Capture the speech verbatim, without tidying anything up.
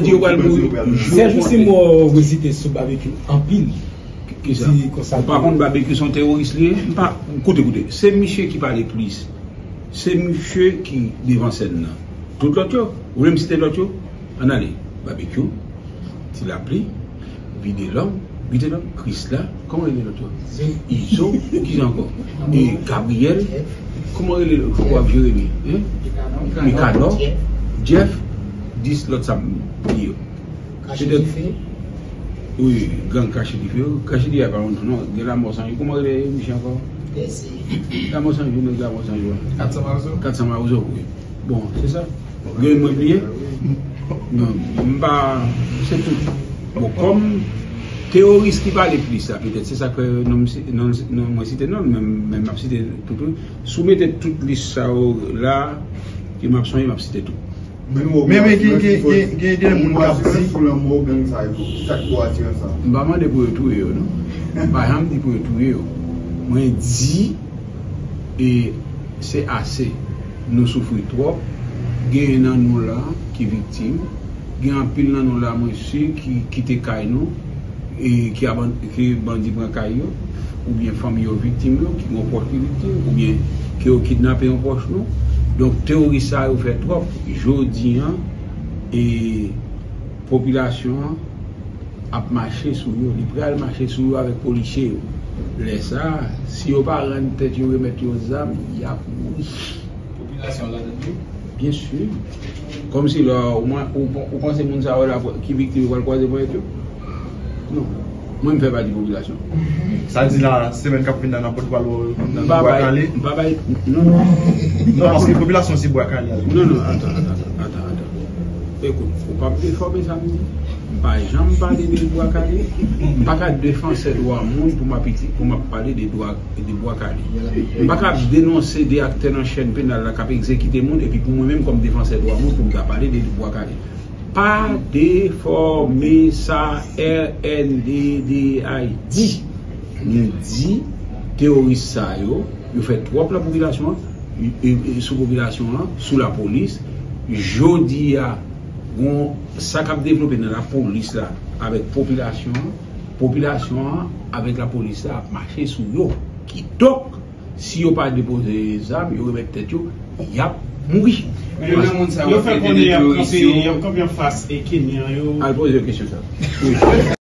Di yo pral mouri. Sèjousi m wè w resite sou Babekyou anpil. Kisa? Di konsa. Ou pa konn Babekyou se yon teworis li ye? M pa, koute, koute. Se misye ki pale plis. Se misye ki devan sèn nan. Tout lòt yo, ou vle m site lòt yo? Ann ale. Babekyou, Ti Lapli, Vitelòm, Vitelòm, Krisla, kòman rele lòt yo? Izo, kisa ankò? E Gabriyèl, kòman rele lòt? Fò w ap jere li, hein? Nikanò, Jeff, dis lòt sa m di yo. Kache dife. Wi, gang Kache dife. Kache dife a pa yon non, non. Gen Lanmò San Jou. Kòman rele misye ankò? Lanmò San Jou, nèg Lanmò San Jou a. Kat San Mawozo. Kat San Mawozo, wi. Bon, se sa. Gen mwen bliye? Non, m pa, se tout. Bon, kòm teworis ki pale plis la, petèt se sa k fè non m si-, non, non mwen site non l, men, men m ap site tout, wi. Si w mete tout lis sa yo la, ke m ap sonje, m ap site tout. Men, men gen, gen, gen, gen de moun k ap di pou lanmò gang sa yo. Ki sa k pou atiran sa? M pa mande pou yo touye yo, non. M pa janm di pou yo touye yo. Mwen di, e, se ase. Nou soufri twòp. Genyen nan nou la ki viktim. Gen anpil nan nou la, mwen si, ki kite kay nou, e ki aban-, ke bandi pran kay yo, oubyen fanmi yo viktim yo, ki gon pwòch ki viktim, oubyen ke yo kidnape yon pwòch nou. Donk, teworis sa yo fè twòp. Jodi an, e popilasyon an ap mache sou yo. Li pral mache sou yo avèk polisye yo. Lè sa a, si yo pa rann tèt yo, remèt yo zam, y ap mouri. Popilasyon an ladan tou? Byen si. Kòmsi lè ou, ou, ou panse moun sa yo la ki viktim yo pral kwaze ponyèt yo? Non. Mwen, m fè pati popilasyon. Sa di la, semèn k ap vin la, nan Pòtpwal, nan Bwa Kale? M pa bay, non, non. Non, paske popilasyon se Bwa Kale. Non, non, atan, atan, atan, atan, atan. Ekout, ou p ap defòme sa m di. M pa janm pale de Bwa Kale. M pa ka defansè dwa moun pou m ap iti, pou m ap pale de dwa, de Bwa Kale. M pa ka denonse de aktè nan chèn penal la k ap egzekite moun, epi pou mwen menm kòm defansè dwa moun pou m ta pale de Bwa Kale. Pa defòme sa R N D D I di. Nou di teworis sa yo, yo fè twòp nan popilasyon an, e, e, sou popilasyon an, sou lapolis. Jodi a, gon sa k ap devlope nan lapolis la avèk popilasyon an. Popilasyon an avèk lapolis la ap mache sou yo. Kidonk, si yo pa depoze zam, yo remèt tèt yo, y ap mouri. Men yo, moun sa yo, yo fè konnen y ap kanpe, y ap kanpe anfas e Kenyan yo. Al poze yo kesyon sa. Wi.